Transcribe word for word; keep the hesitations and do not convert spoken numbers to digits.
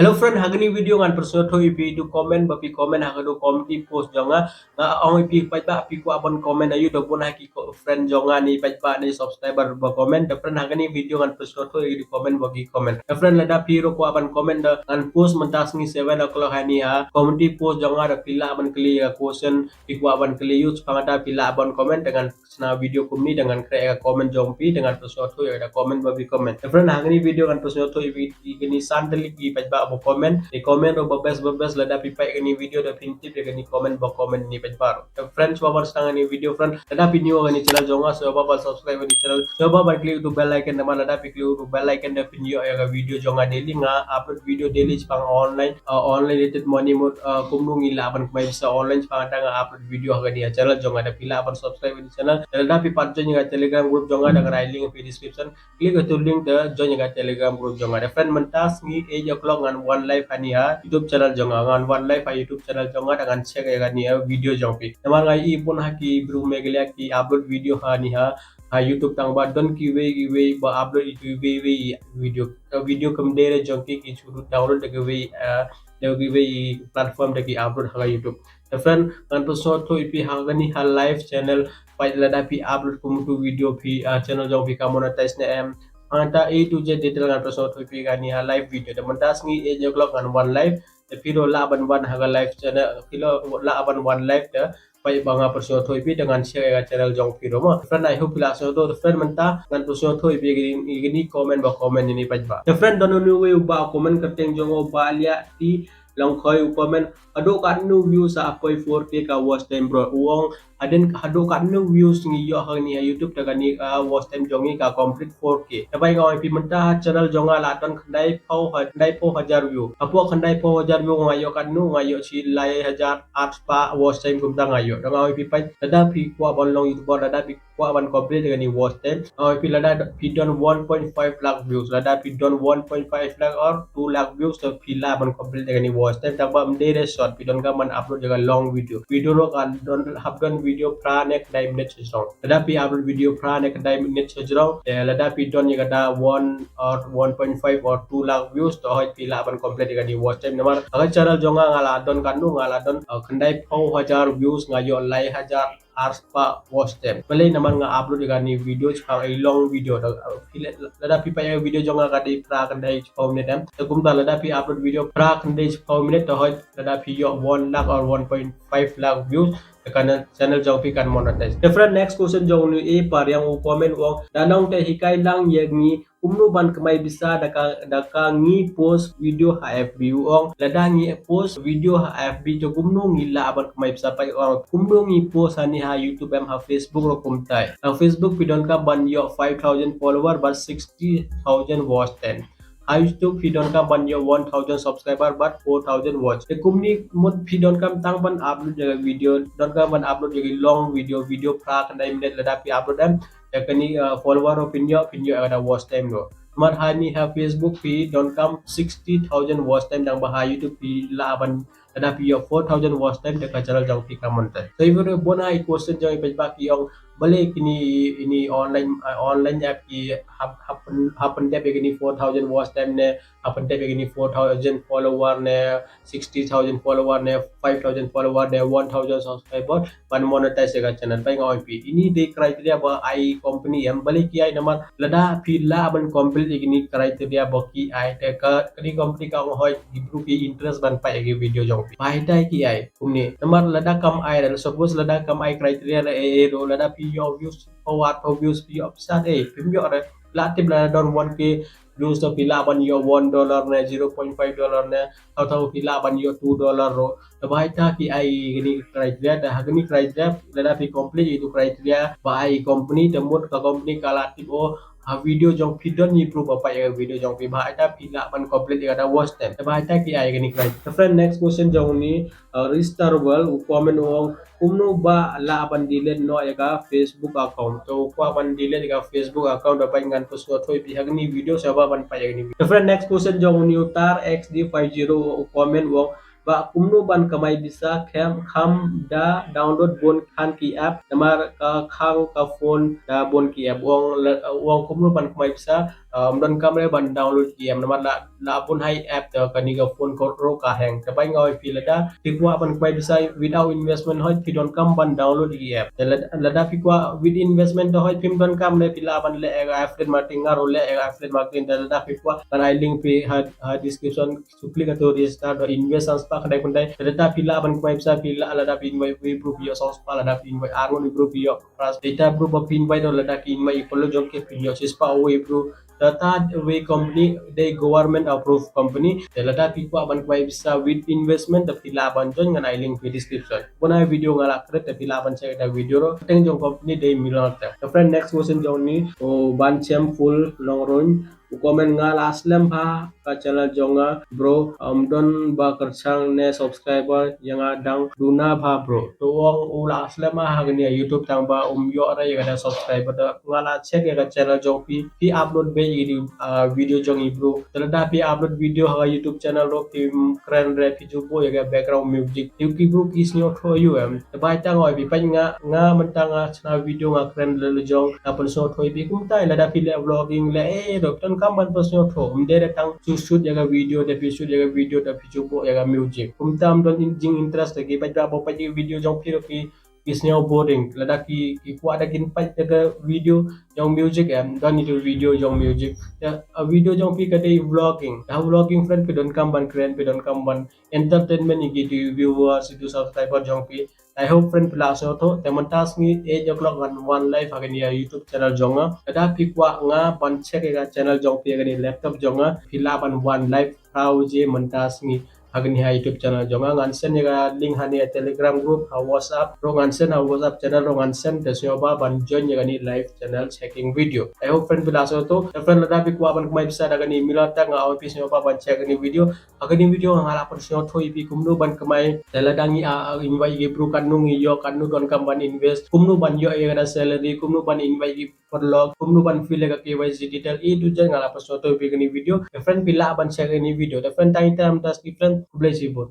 Hello friend, ha kani video ngan pynsngewthuh ïa phi, to comment ba phi comment ha ka to community post jong nga. Nga ong ïa phi paidbah, phi kwah ban comment aïu, da bun ha ki ko-, friend jong nga ne paidbah ne subscriber ba comment. Da friend, ha kani video ngan pynsngewthuh ïa ki comment ba ki comment. Da friend, lada phi ruh kwah ban comment, da ngan post mynta sngi seven o'clock ha kani ha community post jong nga, da phi lah ban kylli ïa ka question phi kwah ban kylli aïu, shaphang kata phi lah ban comment, da ngan shna video kumne, da ngan khreh ïa ka comment jong phi, da ngan pynsngewthuh ïa ka comment ba phi comment. Da friend, ha kani video ngan pynsngewthuh ïa phi ïa kini san tylli ki paidbah ba comment. Ki comment ruh ba best ba best, lada phi peit ïa kani video da phin tip ïa kani comment ba comment ne paidbah ruh. Da friend, shuwa ban sdang ïa kani video friend, lada phi new ha kani channel jong nga, shuwa ban subscribe ïa kani channel, shuwa ban click to bell icon, namar lada phi click to bell icon da phin ïoh ïa ka video jong nga daily, nga upload video daily shaphang online, uh, online related money mode, uh, kumno ngi lah ban kamai pisa online, shaphang kata nga upload video ha kani ha channel jong nga. Da phi lah ban subscribe ïa kani channel. Da lada phi pat join ïa ka Telegram group jong nga, da nga ai link ha description. Click ha to link da join ïa ka Telegram group jong nga. Da friend, mynta sngi eight o'clock ngan wan live ha kani ha YouTube channel jong nga. Ngan wan live ha YouTube channel jong nga, da ngan check ïa kani ha video jong phi. Namar nga ïohi bun ha ki briew Meghalaya ki upload video ha kani ha, ha YouTube, tang ba don kiwei kiwei ba upload ïa kiwei kiwei video. Ka video kam dei re jong ki, ki shu download da kiwei, uh, da kiwei platform da ki upload ha ka YouTube. Da friend, ngan pynsngewthuh ïa phi ha kani ha live channel, peit lada phi upload kum tu video phi, ah, channel jong phi ka monetize ne em. Hangta A to Z detail ngan pynsngewthuh ïa phi ha kani ha live video. Da mynta sngi eight o'clock ngan wan live. Da phi ruh lah ban wan ha ka live channel, phi ruh lah ban wan live da peit ba nga pynsngewthuh ïa phi, da ngan share ïa ka channel jong phi ruh mo. Friend, I hope phi lah sngewthuh. Da friend, mynta ngan pynsngewthuh ïa phi ïa kini comment ba comment ïa kini paidbah. Da friend, don uwei u bah comment kyrteng jong u Bah Liah T Longkhoi u comment, haduh katno views ha poi four K ka watch time bro. U ong hadien haduh katno views ngi ïoh ha kani ha YouTube da kani, ah, watch time jong ngi ka complete four K. Da peit nga ong ïa phi mynta ha channel jong nga la don khyndai phew ha-, khyndai phew hajar view. Hapoh khyndai phew hajar view nga ïoh katno, nga ïoh shi lai hajar arspah watch time kumta nga ïoh. Da nga ong ïa phi peit, lada phi kwah ban long YouTuber, lada phi kwah ban complete ïa kani watch time, nga ong ïa phi lada phi don one point five lakh views, lada phi don one point five lakh or two lakh views, to phi lah ban complete ïa kani watch time. Tang ba ym dei re short, phi donkam ban upload ïa ka long video. Video ruh kan don, hap don video phra ne khyndai minit sha jrong. Lada phi upload video phra ne khyndai minit sha jrong, eh, lada phi don ïa kata one or one point five or two lakh views, to hooid phi lah ban complete ïa kani watch time. Namar ha ka channel jong nga nga la don katno, nga la don, uh, khyndai phew hajar views, nga ïoh lai hajar arspah watch time. Balei? Namar nga upload ïa kani video shaphang i long video. Da, uh, phi la-, lada phi peit ïa video jong nga ka dei phra khyndai shiphew minit em. Te kumta lada phi upload video phra khyndai shiphew minit, to hooid lada phi ïoh one lakh or one point five lakh views, te ka channel jong phi kan monetize. Da friend, next question jong une u Pariang u comment u ong, da nang te hikai lang ïa ngi kumno ban kamai pisa da ka, da ka ngi post video ha F B. U ong lada ngi post video ha F B to kumno ngi lah ban kamai pisa. Peit u ong kumno ngi post hangne ha YouTube em, ha Facebook ruh kumtai. Ha Facebook phi donkam ban ïoh five thousand follower bad sixty thousand watch time. Ha YouTube phi donkam ban ïoh one thousand subscriber bad four thousand watch. Te kumne mut phi donkam tang ban upload ïa ka video, donkam ban upload ïa ka long video, video phra khyndai minit lada phi upload em. Te kani, uh, follower ruh phin ïoh, phin ïoh ïa kata watch time ruh. Namar hangne ha Facebook phi donkam sixty thousand watch time, tang ba ha YouTube phi lah ban, lada phi ïoh four thousand watch time te ka channel jong phi ka monetize. So ïa bun ha i question jong i paidbah ki ong balei kini, ini online, uh, online app ki hap, hap pyn-, hap pyndep ïa kini four thousand watch time ne, hap pyndep ïa kini four thousand follower ne, sixty thousand follower ne, five thousand follower ne, one thousand subscriber ban monetize ïa ka channel. Peit nga ong ïa phi, ini dei criteria ba ai company em, balei ki ai? Namar lada phi lah ban complete ïa kini criteria ba ki ai, te ka, kani company ka ong hooid, ki briew ki interest ban peit ïa ki video jong phi. Ba ita ki ai kumne. Namar lada kam ai, lada suppose lada kam ai criteria, lada ei ei ruh, lada phi ïoh views, phew ar phew views phi ïoh pisa, ei phim ïoh re. Lah tip lada don one K views to phi lah ban ïoh one dollar ne, zero point five dollar ne, thaw thaw phi lah ban ïoh two dollar ruh. Te ba ita ki ai kini criteria, te ha kini criteria lada phi complete ïa itu criteria ba ai company, te mut ka company ka lah tip, oh, ha video jong phi don i briew ba peit ïa video jong phi, ba ita phi lah ban complete ïa kata watch time. Te ba ita ki ai kini criteria. Te friend, next question jong une, uh, Ristar World u comment u ong kumno ba lah ban delete noh ïa ka Facebook account. To u kwah ban delete ïa ka Facebook account, da peit ngan pynsngewthuh ïa phi ha kini video, shuwa ban peit ïa kini video. Te friend, next question jong une u Tar X D five zero u comment u ong ba kumno ban kamai pisa kham, kham da download bun khan ki app, namar ka khang ka phone da bun ki app. U ong la-, u ong kumno ban kamai pisa, Ym donkam re ban download ïa ki app namar la la bun hi app te kane ka phone ka ruh ka hang. Te bai nga ong ïa phi lada phi kwah ban kawai pisa without investment hoi phi donkam ban download ïa ki app. Te lada phi kwah with investment te hoi phim donkam re phi lah ban leh ïa ka affiliate marketing nga ruh leh ïa ka affiliate marketing te lada phi kwah ngan ai link phi ha description. Shu click ha tu register da invest san spah khyndai khyndai. Te lada phi lah ban kawai pisa phi lah lada phi invite wei bru phi ïoh san spah lada phi invite ar ngut wei bru phi ïoh Plus data bru ba phi invite lada ki invite i polo jong ki phi ïoh shispah wei bru. Data wei company dei government approved company. Te lada phi kwah ban kawai pisa with investment te phi lah ban join ngan ai link phi description. Bun ai video nga la create te phi lah ban check da video ro. Teng jong company dei Milner te. Te friend next question jong ni u Ban Chem Full Longrun. U comment nga la slem bha ka channel jong nga bro, ym don ba kyrchang ne subscriber ïa nga dang duna bha bro. To ong u la slem ha kane ïa YouTube tang ba um ïoh re ïa ka subscriber da nga la check ïa ka channel jong phi phi upload be ïa ki video jong i bro. Te lada phi upload video ha ka YouTube channel ro phi kren re phi ju buh ïa ka background music. Ïa ki bro ki sngewthuh ïa u em. Te bai tang oi phi peit nga nga mynta nga chna video nga kren le jong nga pynsngewthuh ïa phi kumta lada phi leh vlogging leh eh dok ton kam ban pynsngewthuh. Ym dei da tang shu shoot ïa ka video da phi shoot ïa ka video da phi ju buh ïa ka music. Kumta ym don jing interest da ki peit ba ba peit ïa ka video jong phi da phi ki sngew boring lada ki ki kwah da kin peit ïa ka video jong music em don ïa ka video jong music. Ïa video jong phi ka dei vlogging da vlogging friend phi donkam ban kren phi donkam ban entertainment ïa ki tu viewers ïa tu subscriber jong phi. I hope friend phi la sngewthuh te mynta sngi eight o'clock ngan wan live ha kane ïa YouTube channel jong nga. Lada phi kwah nga ban check ïa ka channel jong phi ha kane laptop jong nga phi lah ban wan live phra baje mynta sngi ha kane ïa YouTube channel jong nga ngan send ïa ka link ha ne Telegram group ha WhatsApp ro ngan send ha WhatsApp channel ro ngan send te sngewbha ban join ïa kane live channel checking video. I hope friend phi la sngewthuh te friend lada phi kwah ban kmai pisa da kane Milner te nga ong phi sngewbha ban check kane video. Ha kane video nga la pynsngewthuh ïa phi kumno ban kmai te lada ngi a invite ïa ki bru katno ngi ïoh katno donkam ban invest kumno ban ïoh ïa ka salary kumno ban invite ïa ki paralok kumno ban fill ïa ka K Y C detail A to Z nga la pynsngewthuh ïa phi kane video. Te friend phi lah ban check kane video te friend tang ita mynta sngi friend khublei shibun.